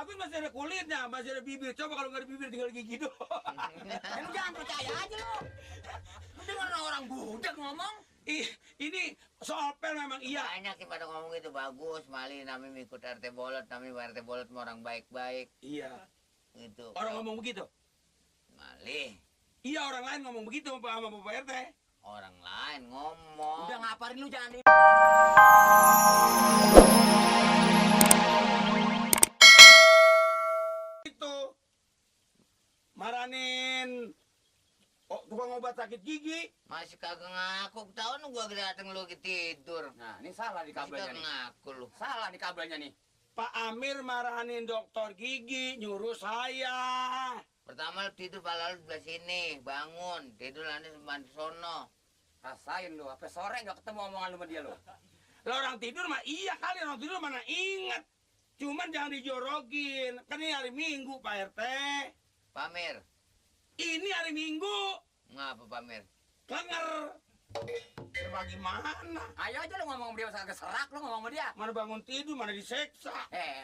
bagus masih ada kulitnya, masih ada bibir. Coba kalau nggak ada bibir tinggal gigi doang. Lu jangan percaya aja lu. Lu denger orang budak ngomong. Ini soal pel memang iya. Banyak sih pada ngomong itu bagus, Mali namanya ikut RT Bolot, namanya RT Bolot mau orang baik-baik. Iya. Gitu. Orang ngomong begitu. Mali, Iya orang lain ngomong begitu sama Bapak RT. orang lain ngomong. Udah ngaparin lu jangan di... Itu maranin tukang obat sakit gigi. Masih kagak ngaku, tahun gua dateng lu lagi tidur. Nah, ini salah di Masih kabelnya kagak nih. ngaku lu. Salah di kabelnya nih. Pak Amir maranin dokter gigi, nyuruh saya. Pertama lu tidur, pala lu sebelah sini, bangun. Tidur nanti sebelah sono. Rasain lu, sampai sore nggak ketemu omongan lu sama dia lu. Lah orang tidur mah iya kali, orang tidur mana inget. Cuman jangan dijorokin. Kan ini hari Minggu Pak RT. Pamer, Ini hari Minggu. ngapa Pamer? Kenger. Bagaimana? Ayo aja lu ngomong sama dia, usah keserak lu ngomong sama dia. Mana bangun tidur, mana diseksa.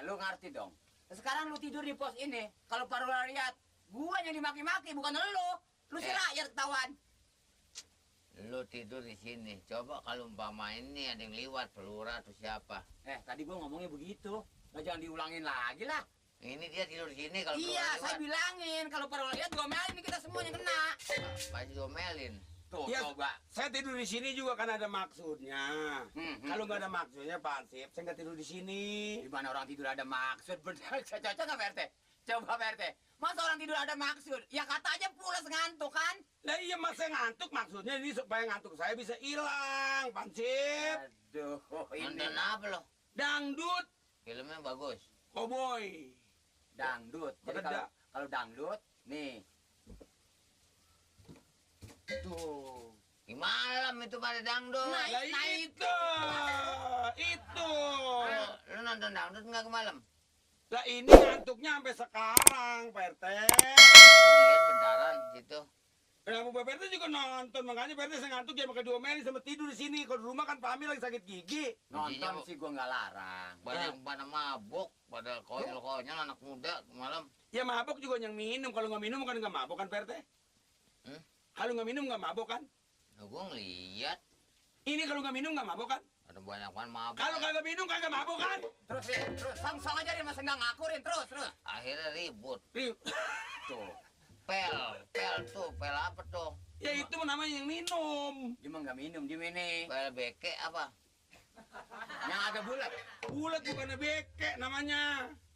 Lu ngerti dong. Sekarang lu tidur di pos ini, kalau baru lihat, gua yang dimaki-maki, bukan lu. Lu si rakyat ketahuan. Lu tidur di sini. Coba kalau umpama ini ada yang liwat, pelurah atau siapa. Tadi gua ngomongnya begitu. Nah, jangan diulangin lagi lah. Ini dia tidur di sini kalau Iya, pelurah saya liwat. bilangin. Kalau baru lihat, diomelin nih kita semuanya kena. Pasti diomelin. Tuh, Ya, coba. saya tidur di sini juga kan ada maksudnya. Kalau nggak ada maksudnya, Pak Ansip, saya nggak tidur di sini. Di mana orang tidur ada maksud? Bener, cocok nggak Pak RT? Coba Pak RT. Masa orang tidur ada maksud? Ya kata aja pulas ngantuk kan? Lah iya mas saya ngantuk, maksudnya ini supaya ngantuk saya bisa hilang, Pak Ansip. Aduh, ini Nonton apa lo? Dangdut, Filmnya bagus. cowboy. dangdut. Jadi Beda. kalau dangdut, nih. Tuh. Di malam itu pada dangdut. Nah, Lah itu. Lu nonton dangdut nggak ke malam? Lah ini ngantuknya sampai sekarang, Pak RT. Gua ngeliat bentaran situ. Kenapa Pak RT juga nonton, makanya Pak RT saya ngantuk ya maka diomelin sama tidur di sini. Kalau di rumah kan Pak Amir lagi sakit gigi. Nonton sih gua nggak larang. Banyak pada mabuk, pada konyol-konyol anak muda malam. Ya mabok juga yang minum. Kalau nggak minum kan nggak mabok kan Pak RT? Hmm? Kalau nggak minum nggak mabok kan? Nah, gua ngeliat Ini kalau nggak minum nggak mabok kan? ada banyak kan mabuk. Kalau kagak minum kagak mabok kan? Terus, Rin, terus. Sang-sang aja dia masa nggak ngakurin. Terus. Akhirnya ribut. Tuh. Pel tuh, pel apa tuh? Ya itu namanya yang minum. Dia mah nggak minum, dia ini. Pel beke apa? Yang agak bulat. Bulat bukannya beke namanya.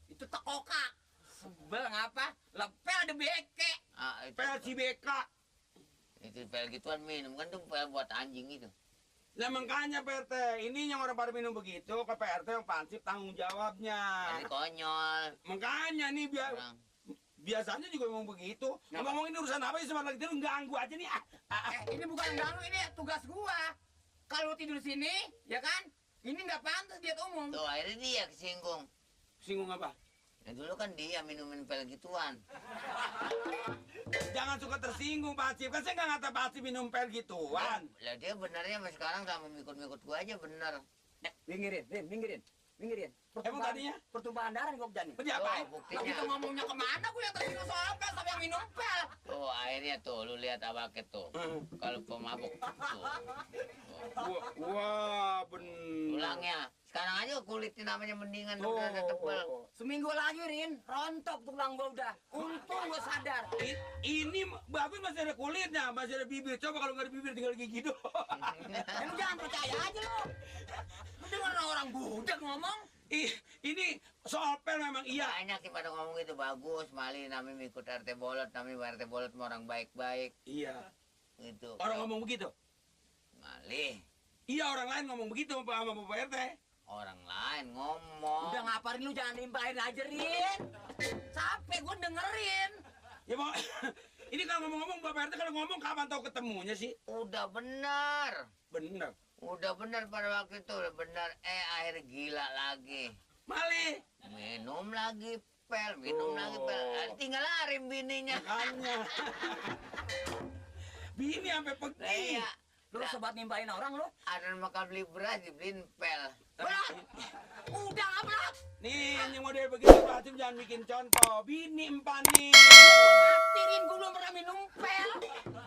Itu tekokak. Sebel ngapa? Lepel ada beke. Ah, itu, Pel Cibeka. itu pel gituan minum kan tuh pel buat anjing itu. Lah makanya Pak RT, ini yang orang pada minum begitu, ke Pak RT yang pansip tanggung jawabnya. Ini konyol. Makanya nih Orang. biasanya juga ngomong begitu. Kenapa? Ngomong ini urusan apa sih sebentar lagi tidur ganggu aja nih. Ini bukan ganggu, ini tugas gua. Kalau tidur di sini, ya kan? Ini nggak pantas diet umum. Tuh akhirnya dia kesinggung. Singgung apa? Ya dulu kan dia minumin pel gituan. Jangan suka tersinggung Pak Ansip, kan saya nggak ngata Pak Ansip minum pel gituan. Lah dia benernya sampai sekarang sama mikut-mikut gua aja bener. Minggirin, Rin, minggirin. Emang tadinya? Pertumpahan darah nih Gopjan nih. Dia Tuh apain? Lah buktinya. kita ngomongnya kemana? Gua yang tersinggung soal pel sampai yang minum pel. Tuh akhirnya tuh lu lihat abake tuh. Kalau pemabuk tuh. Wah, bener. Tulangnya. Sekarang aja kulitnya namanya mendingan Oh. udah ada tebel. Seminggu lagi, Rin, rontok tulang gua udah. Untung gua sadar. Ini bagus masih ada kulitnya, masih ada bibir. Coba kalau nggak ada bibir tinggal gigi doang. Lu jangan percaya aja lu. Lu denger orang budak ngomong. Ini soal pel memang iya. Banyak sih pada ngomong itu bagus. Mali namanya ikut RT Bolot, namanya RT Bolot mau orang baik-baik. Iya. Gitu. Orang ngomong begitu. Mali, Iya orang lain ngomong begitu sama Bapak RT. orang lain ngomong. Udah ngapain lu jangan limpahin aja, Rin. Capek gua dengerin. Ya mau ini kalau ngomong-ngomong Bapak RT kalau ngomong kapan tahu ketemunya sih? Udah benar. Bener. Udah benar pada waktu itu, udah benar. Akhirnya gila lagi. Mali. Minum lagi pel, minum lagi pel. Tinggal lari bininya. Makanya. Bini sampai Lah pergi. iya, Lu sebat nimpain orang lu. Ada makan beli beras dibeliin pel. Berat. Udah amat. Nih, yang model begitu Pak Hasim jangan bikin contoh. Bini empan nih. Tirin gue belum pernah minum pel.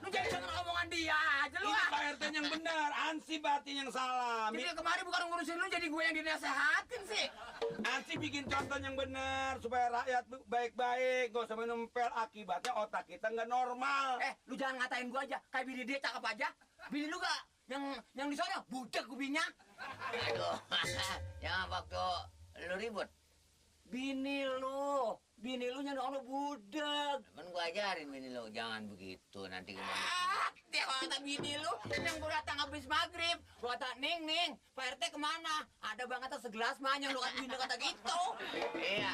Lu jadi denger omongan dia aja lu Ini ah. Pak RT yang benar, Ansi Batin yang salah. Jadi kemarin bukan ngurusin lu, jadi gue yang dinasehatin sih. Ansi bikin contoh yang benar supaya rakyat baik-baik. Gak usah minum pel, akibatnya otak kita nggak normal. Lu jangan ngatain gue aja. Kayak bini dia cakep aja. Bini lu gak? Yang di sana budak kubinya. Aduh, yang waktu lu ribut. Bini lu yang orang budak. Kan gua ajarin bini lu jangan begitu nanti gimana. Dia kata bini lu yang gue datang habis maghrib. Gue kata Ning, Pak RT kemana? Ada banget segelas mah yang lu kata bini kata gitu. Iya,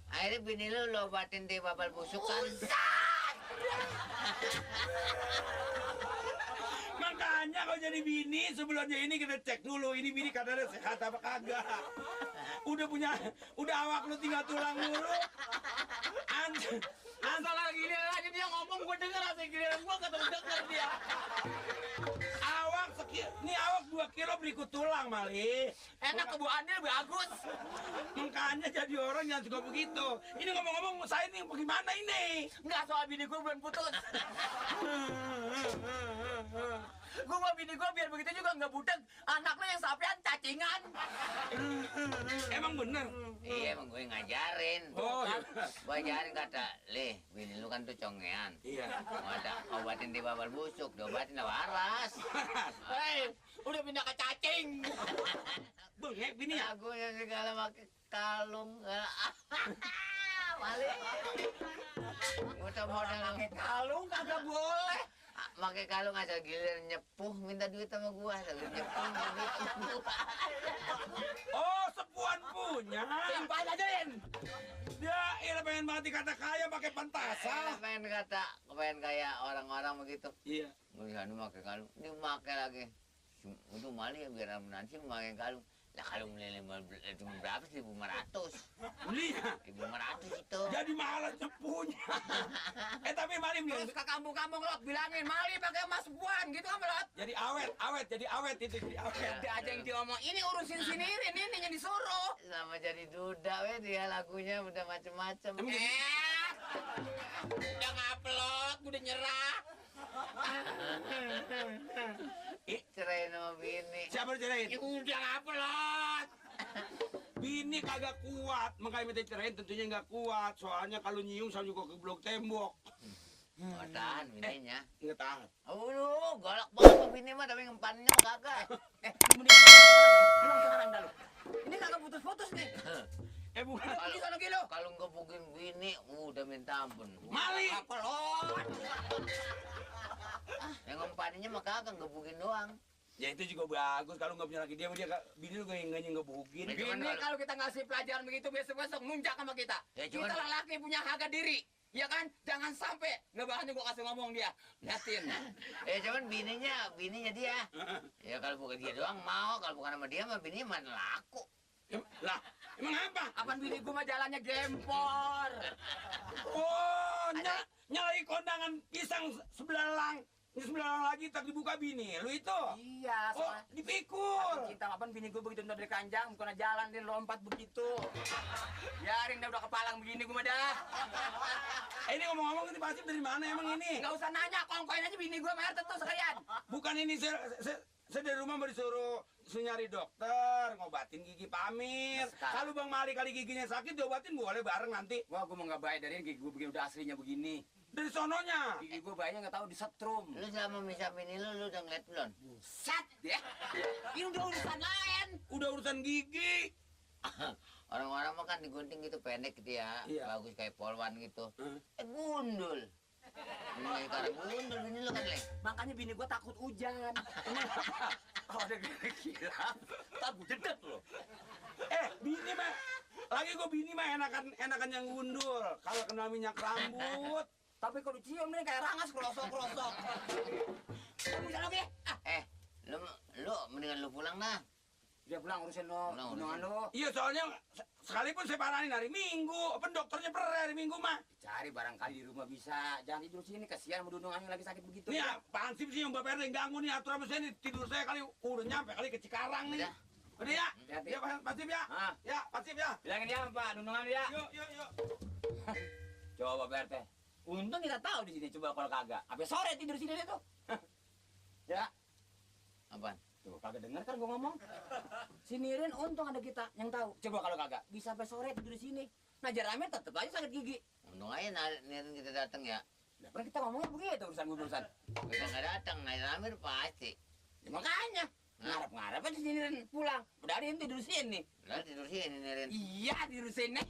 akhirnya bini lu obatin di babal busuk kan. Makanya kalau jadi bini sebelumnya ini kita cek dulu ini bini kadarnya sehat apa kagak. Udah awak lu tinggal tulang dulu. Salah gini aja dia ngomong gue denger asal gini gue kata denger dia. Awak 2 kilo berikut tulang Mali. Enak kebuahannya bagus. Makanya jadi orang yang suka begitu. Ini ngomong-ngomong saya ini bagaimana ini? Enggak, soal bini gue belum putus. Gue mau bini gue biar begitu juga nggak budak. Anaknya yang sapian cacingan. Emang bener? Iya, emang gue ngajarin. Oh, iya. Gue ajarin kata, Lih, bini lu kan tuh congean. Iya. Ada obatin di babal busuk, diobatin lah waras. Hei, udah pindah ke cacing. Bengek bini ya? Aku yang segala pakai kalung. Mali. Udah modal Pakai kalung kagak boleh. pakai kalung asal giliran nyepuh minta duit sama gua, asal nyepuh minta duit sama gua. Oh, sepuan punya. Simpan aja, Rin. Dia pengen banget dikata kaya pakai pantasa. Pengen kayak orang-orang begitu. Iya. Gua sana pakai kalung, ini pakai lagi. Untuk Mali ya biar nanti pakai kalung. Lah kalau beli cuma berapa sih? 1.500. Beli ya? 1.500 itu. Jadi mahal sepunya. Tapi Mali beli. Terus ke kampung-kampung Lot bilangin Mali pakai emas sebuan gitu kan Lot. Jadi awet itu jadi awet. Ada aja yang diomong ini urusin sinirin ini yang disuruh. Sama jadi duda we dia lagunya udah macem-macem. Udah ngupload, udah nyerah. Cerai sama bini. Siapa dicerain? Udah ngupload. Bini kagak kuat, makanya minta cerain tentunya nggak kuat. Soalnya kalau nyium sama juga keblok tembok. Oh, tahan bininya. Nggak tahan. Aduh, galak banget sama bini mah tapi ngempannya kagak. Pulang sekarang dah lu. Ini kagak putus-putus nih. Bukan. Ini sana kilo. Kalau ngebukin bini, udah minta ampun. Mali. Ngupload. Yang ngempaninya mah kagak ngebukin doang. Ya itu juga bagus kalau nggak punya laki dia bini lu nggak ngebukin. Ya, cuman Ini kalau kita ngasih pelajaran begitu besok-besok nunjak sama kita. Ya, Kita cuman- lelaki punya harga diri. Ya kan? Jangan sampai ngebahasnya gua kasih ngomong dia. Liatin. Cuman bininya dia. Ya kalau bukan dia doang mau, kalau bukan sama dia mah bininya mana laku. Lah, emang apa? Apaan bini gua mah jalannya gempor. Oh, nyalai kondangan pisang sebelalang. Ini sebelalang lagi tak dibuka bini. Lu itu? Iya, Oh, soalnya dipikul. cinta apaan bini gua begitu dari kanjang, bukan jalan dia lompat begitu. Biarin dah udah kepalang begini gua mah dah. Ini ngomong-ngomong ini pasti dari mana emang ini? Nggak usah nanya, kongkoin aja bini gua bayar tentu sekalian. Bukan ini saya dari rumah mau disuruh nyari dokter, ngobatin gigi Pamir. Kalau Bang Mali kali giginya sakit diobatin boleh bareng nanti. Wah, gua mau nggak bayar dari gigi gua begini udah aslinya begini. Dari sononya. Gigi gua bayarnya nggak tahu disetrum. Lu selama misah bini lu udah ngeliat belum? Sat ya. Ini udah urusan lain. Udah urusan gigi. Orang-orang mah kan digunting gitu pendek gitu ya. Iya. Bagus kayak polwan gitu. Hmm. Gundul. Ini karena gundul bini lu kan, Le. Makanya bini gua takut hujan. Kalau ada gila, takut jedet loh. Bini mah lagi gue bini mah enakan yang gundul. Kalau kena minyak rambut. Tapi kalau dicium nih kayak rangas kerosok-kerosok. Kamu jalan oke? Lu mendingan lu pulang dah. Dia pulang urusin lo, Pulang, gunungan lo. Iya soalnya Sekalipun saya paranin hari Minggu, apa dokternya per hari Minggu mah. Cari barangkali di rumah bisa. Jangan tidur sini, kasihan sama Dudung yang lagi sakit begitu. Nih ya, pansip sih yang Bapak RT ganggu nih atur sama saya nih. Tidur saya kali udah nyampe kali ke Cikarang nih. Udah. Udah ya? Hati-hati. Ya, pansip ya. Ah. Ya, pansip ya. Bilangin dia Pak, Dudungan dia. Yuk. Coba Pak RT. Untung kita tahu di sini, coba kalau kagak. Sampai sore tidur sini dia tuh. Ya, Apaan? tuh kagak denger kan gua ngomong. Sinirin untung ada kita yang tahu. Coba kalau kagak, bisa sampai sore tidur di sini. Nah, Jarame tetep aja sakit gigi. Untung aja Nirin kita datang ya. Lah, pernah kita ngomongnya begitu urusan. Kita nggak datang, Nirin pasti. Ya, makanya ngarep-ngarep aja sinirin pulang. Udah ada yang tidur sini. Lalu tidur sini Nirin. Iya, tidur sini.